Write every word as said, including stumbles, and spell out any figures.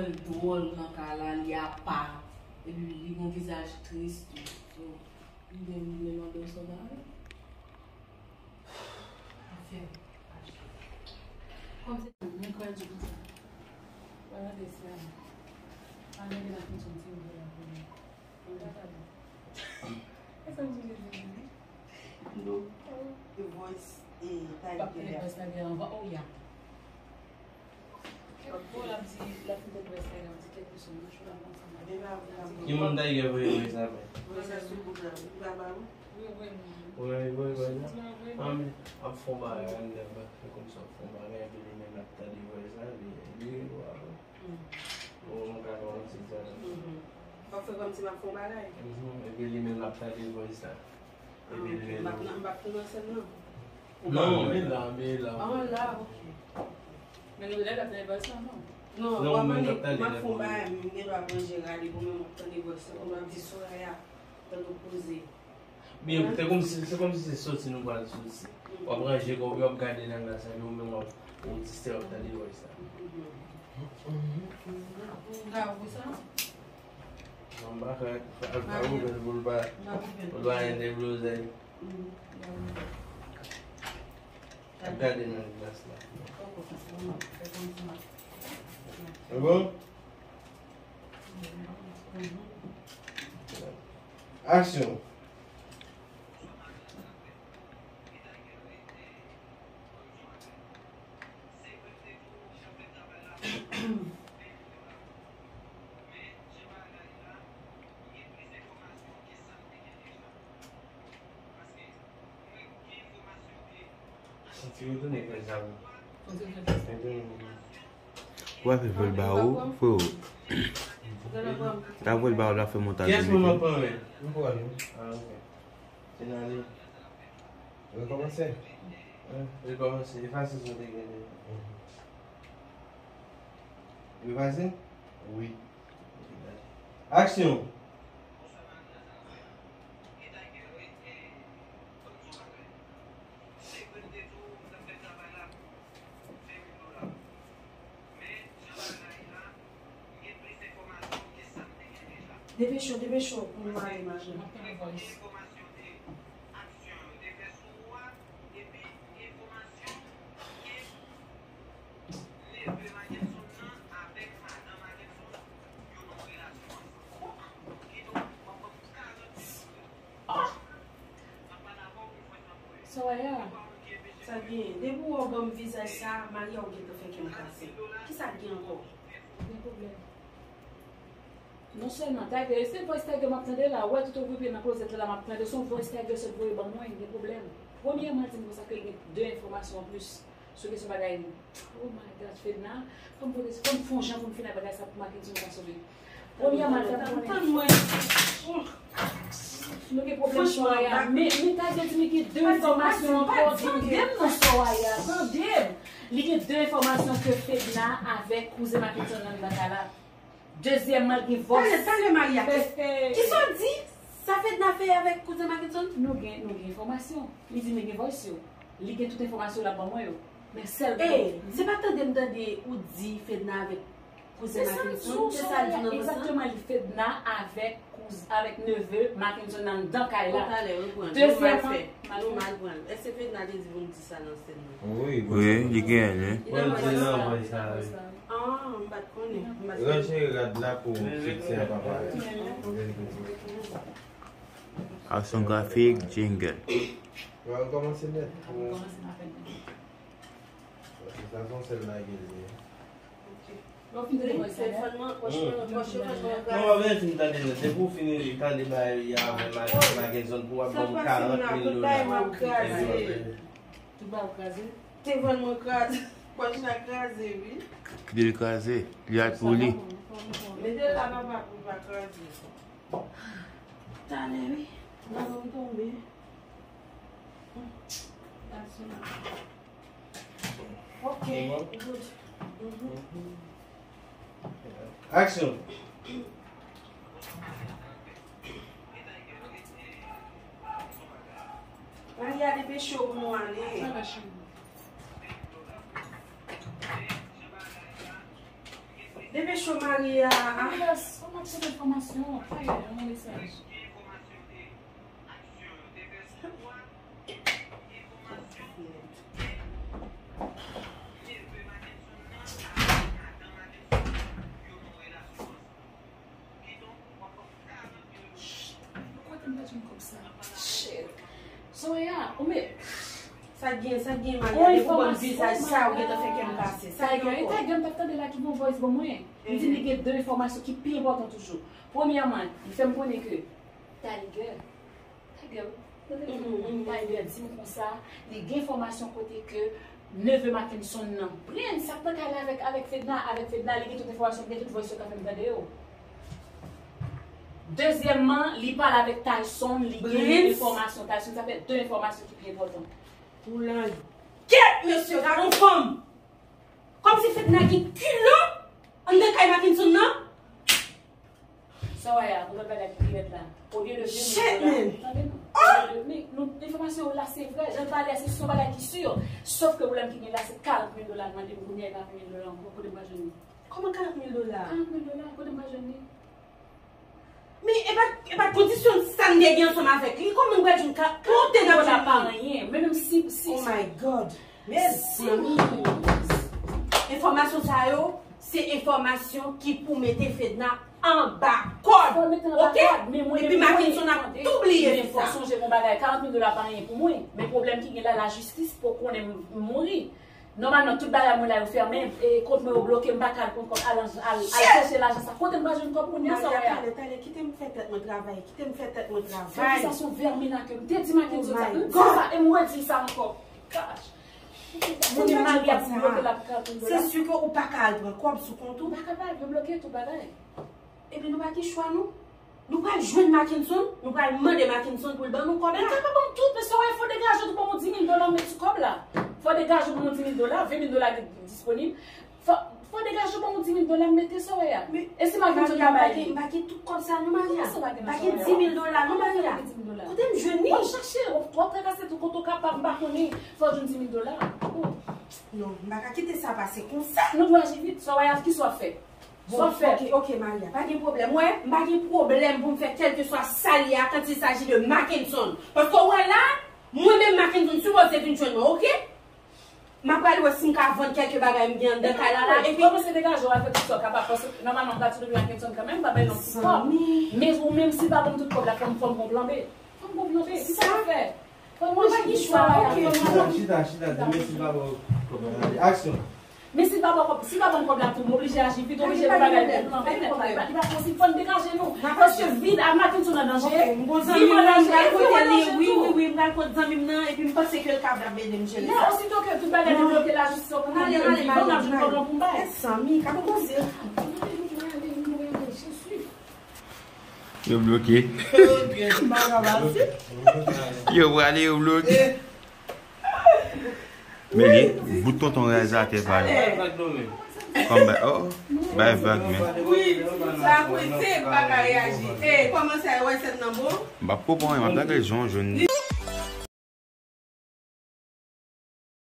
L dwòl nan kay la, li apa. Epi li gon vizaj tris tou. So, m te vle mande w sa w ta fè. Afè. Kòm se mwen kwè di konsa. Wè gade sa. Ann gade nan fonksyon ti ouvè la pou mwen. Mwen pa ta bon. E sa m sonje di, di. Non. The Voice e Tiger. Voice Tiger anvan, oh, yeah. Bon, l ap di, l ap fè tèt Voice Tiger, l ap di kèk kesyon nan chou la, bon, sa m ap di. Ki moun Tiger voye voye sa, men? Voye sa sou bout la, wi, pa ba ou. Wi, wi, wi, wi. Ann, ap fè yon bagay anndan, ap fè kòmsi ap fè yon bagay, epi li menm l ap tande voice la, li, li, li, Bon, mwen ka kòmanse sa. Mhm. W ap fè kòmsi m ap fè yon bagay. Mhm. Epi li menm l ap tande voice la. Ah, epi li ok. Menm M ap nan, m ap nan sèn nan. Non, men la, men la. Ah, la, ok. Men nou lè l ap tande voice la, non? Non, non, w ap mande, mwen m ap fè yon bagay, m gen dwa ranje rale pou mwen, m ap tande voice la, pou mwen ap di Soraya, tande w poze. Byen, se kòmsi, se kòmsi se soti nou pral soti. W ap ranje kò w, w ap gade nan glas la, epi ou menm w ap, ou distrè, w ap tande voice la. Ou ka ouvri sa? Non, m pa ka, pa, pa ouvè l pou l pa, pou l pa ende blozèy. M ap gade nan glas la. E bon? Aksyon. Santi yo tounen fè sa pou. Ou pa fè vòl ba ou, freo. Ta vòl ba ou, la fè montaj. Kiyès moun nan pran men? M pran li. Ah, ok. Chen ale. Rekòmanse. Hein? Rekòmanse. Efase sa w te gen deja. Mhm. Efase? Wi. Aksyon! Depeche w, depeche w pou nou ale, madanm. Soraya. Sa genyen? Depi w wè w ban m vizaj sa a, Maria, w gentan fè kè m kase. Kisa k gen ankò? Gen pwoblèm. Non sèlman Tiger, se voice Tiger m ap tande la, ou wè tout ouvri pye nan klozèt la, m ap tande, se yon voice Tiger sot voye ban mwen, gen pwoblèm. Premyèman, l di m konsa ke l gen de enfòmasyon anplis sou kesyon bagay. Oh my God, Fedna, fò m pote, fò m fè yon jan pou m fin ak bagay sa pou Mackenson ka sove. Premyèman, l fè m konnen. Nou gen pwoblèm Soraya. Men, men Tiger di m li gen de enfòmasyon ankò, tande m non Soraya, tande m. Li gen de enfòmasyon ke Fedna avèk kouzen Mackenson nan nan kay la. Dezyèmman, l gen voice. Tande, tande, Maria. Kisa w di? Sa Fedna fè avèk kouzen Mackenson? Nou gen, nou gen enfòmasyon. Li di m li gen voice yo. Li gen tout enfòmasyon l ap ban mwen yo. Men sèl. Ey, se pa tande m tande ou di Fedna avèk kouzen Mackenson, se sa l di nan voice lan? Egzakteman, li Fedna avèk kouz-, avèk neve Mackenson nan anndan kay la. Dezyèmman, nou mal pran l. Èske Fedna te di pou n di sa nan sèn nan? Wi, wi, li genyen. Li nan voice la. Ah, m pa t konnen. M pa t konnen. Ranje rad la pou fiksè a pa parèt. Aksyon grafik, jingle. Wè, nou kòmanse nèt. Paske sa se yon sèl lage l ye. Ok. Lè w fin tande voice la, sèlman, franchman, franchman, franchman, non, w ap vin fin tande nèt. Depi w fin tande bagay avè Mackenson pou w ap ban m karant mil dola. Tout bagay ap kraze. Te vann mwen kraze. Pòch la kraze, wi. Kite l kraze. Li al pou li. Mete l la, papa, pou l pa kraze. Talè, wi. Mwen tonbe. Ok, good. Mhm. Aksyon. Maria, depeche w pou nou ale. Depeche w, Maria. Yes, ou mande enfòmasyon. Fè yon mesaj. Kote m pèdi yon kòb sa? Shit. Zoya, ou me... Sa gen, sa gen, Maria, depi w ban m vizaj sa, ou gentan fè kè m kase. Sa gen ankò? Tiger, m t ap tande la ki voice ban mwen. Li di li gen de enfòmasyon ki pi enpòtan toujou. Premyèman, li fè m konnen ke Tiger, Tiger, Tiger di m konsa, li gen enfòmasyon kote ke neve Mackenson nan, Prince, ap nan kay la avèk, avèk Fedna, avèk Fedna, li gen tout enfòmasyon, li gen tout voice yo k ap fè m tande yo. Dezyèmman, li pale avèk Tyson, li gen enfòmasyon Tyson, sa fè de enfòmasyon ki pi enpòtan. Pou langyèt, mesye, gade yon fanm! Kòmsi Fedna gen kilo anndan kay Mackenson nan? Sa w wè a, pou lòt bagay ki pi rèd la. Olye de vin dola, tande m. Olye de, men, nou, enfòmasyon yo la, se vrè. Jan l pale a, se yon bagay ki si. Sòf ke pwoblèm ki gen la, se karant mil dola l mande m kounye a, e pa vin mil dola ankò. Kote m pral jwenn li? Kòman karant mil dola? Karant mil dola, kote m pral jwenn li? Men e pa, e pa kondisyon sa m te gen ansanm avèk li. Kòman m pral jwenn ka-, kote n ap jwenn li? Karant mil dola pa anyen. Men menm si, si... Oh my God. Mezanmi. Enfòmasyon sa yo, se enfòmasyon ki pou mete Fedna anba kòd. Fò l mete anba kòd, men mwen menm mwen, tande, men fò sonje yon bagay, karant mil dola pa anyen pou mwen. Men pwoblèm ki gen la, lajistis poko konnen m mouri. Nòmalman, tout bagay mwen la yo fèmen, e kont mwen yo bloke, m pa ka al pran kòb, al, al, al chèche lajan sa. Kote m pral jwenn kòb kounye a, sa w wè a? Maria, talè, talè, kite m fè tèt mwen travay, kite m fè tèt mwen travay. Fè ki sa, se yon vèmin a ke m te di Mackenson sa, m di sa, e m redi sa ankò. Gosh. Mwen menm mari ap bloke l ap karant mil dola. Se si ke ou pa ka al pran kòb sou kont ou. M pa kapab, yo bloke tout bagay. Epi nou pa gen chwa nou. Nou pral jwenn Mackenson, nou pral mande Mackenson pou l ban nou kòb la. Li ka pa ban m tout, men sa w wè, fò degaje tou ban m yon di mil dola m met sou kòb la. Fò degaje ban m yon di mil dola, ven mil dola ki disponib. Fò, fò degaje ban m yon di mil dola m mete sa w wè a. E si Mackenson pa bay li? M pa gen tout kòb sa non, Maria. M pa gen di mil dola non, Maria. Kote m jwenn li? W ap chache, w ap trakase tou kote w kapab, m pa konnen. Fò w jwenn di mil dola. Non, m pa ka kite sa pase konsa. Nou dwe aji vit. Sa w wè a, ki sa w ap fè? Bon, ok, ok, Maria, pa gen pwoblèm. Wè, m pa gen pwoblèm pou m fè kèlkeswa sa l ye a, quand il s'agit de Mackenson. Paske w wè la, mwen menm Mackenson sipoze vin jwenn mwen, ok? M ap pral wè si m ka vann kèlke bagay m gen anndan kay la la, epi... Kòmanse degaje w al fè tout sa w kapab, paske nòmalman m pral sou domi Mackenson kanmenm, m pa bay non ti kòb. Men ou menm, si l pa ban m tout kòb la, fò m, fò m gon plan B. Fò m gon plan B. Ki sa w ap fè? Fò m manje ki chwa la, fò m manje. Chita, chita, chita, di m si l pa ba w kòb la, gade. Aksyon. Men si l pa ba w kòb, si l pa ban m kòb la tou, m oblije aji vit, oblije fè bagay pou plan B nèt la. Li pa, li pa posib, fò n degaje nou. Paske vi a Mackenson an danje. Vi m an danje, vi w an danje tou. Wi, wi, wi, m pral kot zanmi m nan, epi m panse ke l kapab ede m jere sa. Osito ke tout bagay debloke, lajistis ap pran vi m, m ap jwenn kòb lan pou m bay. Mezanmi, ka pou koze. Yo bloke. Yo prale, yo bloke. Men li, bout tonton rèyalizatè pa li. Kòm bay, oh, bay vag, men. Wi, sa kwete pa ka reyaji. E, kòman sa, wè sèn nan bon? M p ap konprann, m ap gade jan w jwenn.